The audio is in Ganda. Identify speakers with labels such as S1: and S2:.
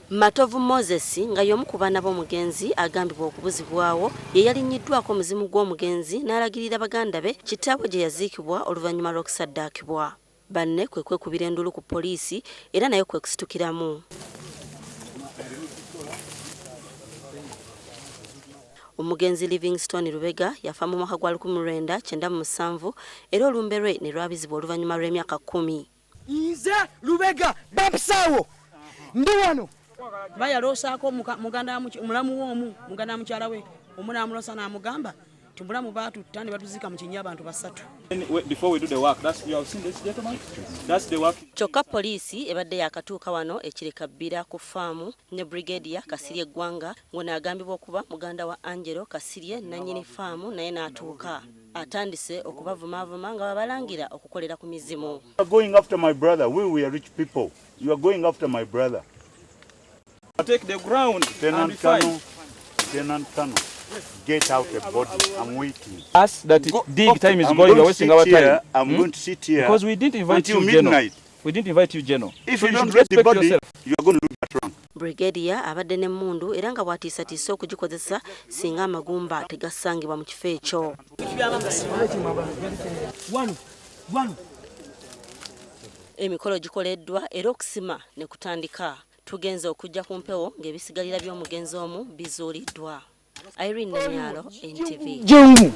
S1: Matovu Moses nga y'omu ku baana b'omugenzi agambibwa okubuzibwawo ye yalinnyiddwako omuzimu gw'omugenzi n'alagirira baganda be kitaabwe gye yaziikibwa oluvannyuma lw'okusaddaakibwa. Banne kwe kwekubira enduulu ku poliisi era nayo kwe kusitukiramu. Omugenzi Livingstone Lubega yafa mu mwaka gwa 1997 era olumbe lwe ne lwabizibwa oluvannyuma lw'emyaka 10.
S2: Nze Lubega bampisaawo ndi wano.
S3: Bayaloosaako muganda mulamu we omu muganda wa mukyala we omu n'amuloosa n'amugamba nti mulamu baatutta ne batuziika mu kinnya abantu basatu.
S1: Kyokka poliisi ebadde yaakatuuka wano e Kireka Bbira ku ffaamu ne Brigadier Kasirye Ggwanga ng'ono agambibwa okuba muganda wa Angelo Kasirye nnannyini ffaamu naye n'atuuka. Atandise okubavumaavuma nga bw'abalangira okukolera ku mizimu.
S4: You are going after my brother. We are rich people. You are going after my brother.
S5: Take the ground.
S4: Tenant Kano, Tenant Kano, get out a body. I'm waiting.
S5: Us that dig
S4: Okay,
S5: time is
S4: I'm
S5: going,
S4: going
S5: you're
S4: to
S5: wasting
S4: sit
S5: our
S4: here.
S5: time.
S4: I'm going to sit here
S5: Because we didn't invite
S4: until
S5: you, Geno.
S4: midnight.
S5: We didn't invite you, Geno.
S4: If
S5: So
S4: you
S5: you
S4: don't
S5: should
S4: get the
S5: respect
S4: body,
S5: yourself.
S4: you are going to look at wrong.
S1: Brigadier abadde n'emmundu era nga bw'atiisatiisa okugikozesa singa amagumba tegasangibwa mu kifo ekyo.
S2: Wano, wano.
S1: Emikolo gikoleddwa era okusima ne kutandika. Tugenze okujja ku mpewo ng'ebisigalira by'omugenzi omu bizuuliddwa. Irene Namyalo, NTV.
S2: Jengu.